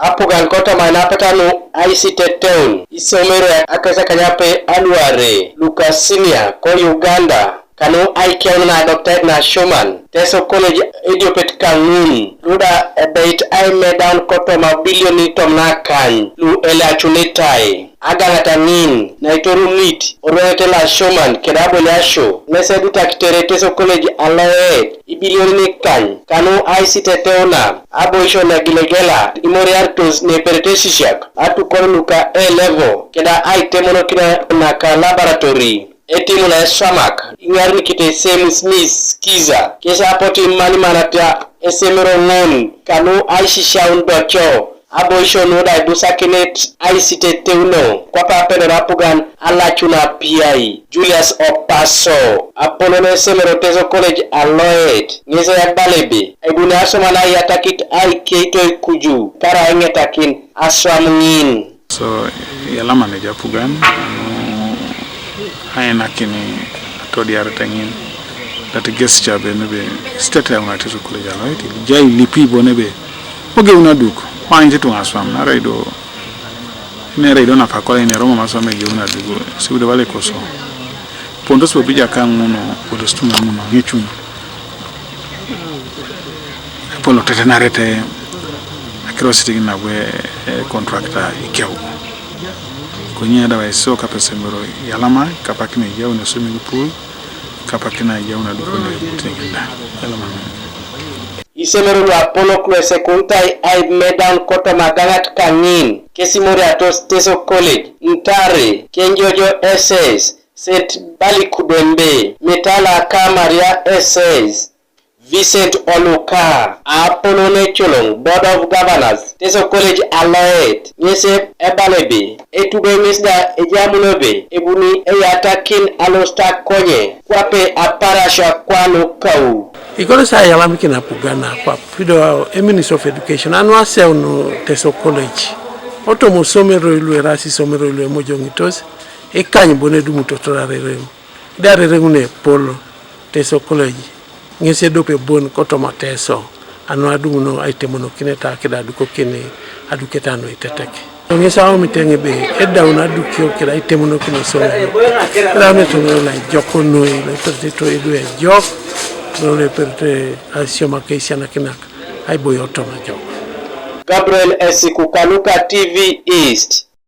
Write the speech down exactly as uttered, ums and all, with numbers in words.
Apugan kotoma inapeta nu aisiteteun isomero akais akanyape aluarei luka sinia ko Uganda, kanu aikeun na Dokta Edna Schumann, Teso College ediopet kaŋun, luda ebeit aimedaun kotoma bilioni tomon akany lu elacunitai. Agaŋata ŋin naitorunit orwaŋet la Schumann keda aboliasio ŋes edutakitere Teso College aloet ibilioni nikany kanu aisiteteuna aboisio negilegela imoriaritos neperetesisiak atukon luka A-level keda aitemonokin naka laboratory. Etimu na eswamak iŋarenikite Sam Smith Skiza kes apotu imanimanata esemero ŋun kanu aisisiaun doco. Aboisio nu da ibusakinet aisiteteuno kwape apedor apugan alacun apiai. Julius Opaso, apolon esemero Teso College aloet, ŋes ebala ebe ebuni asoma naiyatakit aikeitoi kuju kara eŋetakin aswam ŋin. So, yalama neja apugan anu ainakin atodiarete ŋin. That gesture be nebe state ya una Teso College aloet, jai lipi bo nebe ogeun aduk, waŋit ituŋa aswam, naarai do, naarai do napakola ine Roma maswam egeun aduk, sibude wale koso. Pondos bo bija kaŋ ŋuno, pondos tuŋa ŋuno, ŋecun. Epolo tetenarete akirositik nabwe, eh, contractor ikeu. Konye otherwise so kapesemero yalama, kapakine jau ne swimming pool, kapakina jau na dukone butingin da. Yalama. Isemero luapolok luesekuntai aimedaun kotoma agaŋat kaŋin kesimoriatos Teso College, Ntare, Kenjojo S S, Saint Balikudembe, Mitala Kamaria S S, Vincent Oluka, apolon ecoloŋ Board of Governors, Teso College aloet, ŋes ebala ebe etube ŋes da ejamuno ebe ebuni eyatakin alosit akonye kwape aparasia kwanu kau. Ikore sa yalamikin apugan akwap, pido e Ministry of Education, anu aseun Teso College, otomo isomeroi lu eraas isomeroi lu emojoŋitos, ikany bon edumutotor arereŋ. Ido arereŋ nu epol Teso College, ŋes ediope bon kotoma Teso, anu adumuno aitemonokineta keda adukokin aduketa nu itetek. Ŋes aomit eoŋ ebe edaun adukio keda aitemonokin esomero, edaun esomero loejok noi, loiperitito edu ejok, lo loiperite asiomak eisianakinak, aiboi otoma ejok. Gabriel Esiku kanuka T V East.